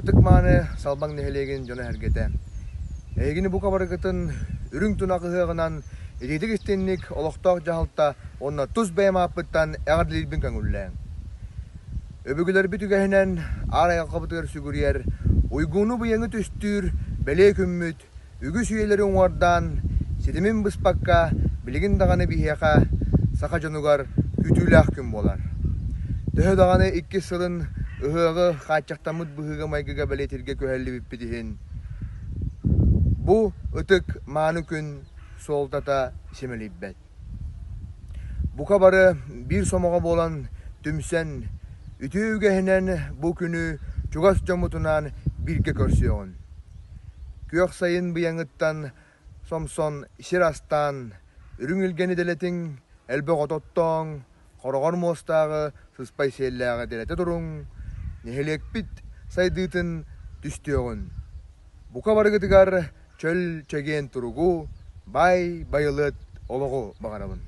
Ытык-мааны Салбаҥ нэһилиэгин дьоно-сэргэтэ! Эһигини бука барыгытын үрүҥ тунах ыһыаҕынан итиитик-истиҥник олохтоох дьаһалта уонна тус бэйэм ааппыттан эҕэрдэлиирбин көҥүллээҥ. Өбүгэлэрбит үгэһинэн аар айылҕабытыгар сүгүрүйэр, уйгуну-быйаҥы түстүүр бэлиэ күммүт үгүс үйэлэри уҥуордаан, ситимин быспакка билигин даҕаны биһиэхэ, саха дьонугар, күүтүүлээх күн буолар. Төһө даҕаны иккис сылын ыһыаҕы хааччахтаммыт быһыыга-майгыга бэлиэтииргэ күһэллибиппит иһин, бу ытык мааны күн суолтата симэлийбэт. Бука бары биир сомоҕо буолан түмсэн, үтүө үгэһинэн бу күнү чугас дьоммутунаан бииргэ көрсүөҕүн. Күөх сайын быйаҥыттан сомсон сир астаан, үрүҥ илгэни дэлэтиҥ, элбэх от оттооҥ, хороҕор муостааҕы, сыспай сиэллээҕи дэлэтэ туруҥ, нэһилиэкпит сайдыытын түстүөҕүн. Бука барыгытыгар чөл чэгиэн туругу, баай байылыат олоҕу баҕарабын.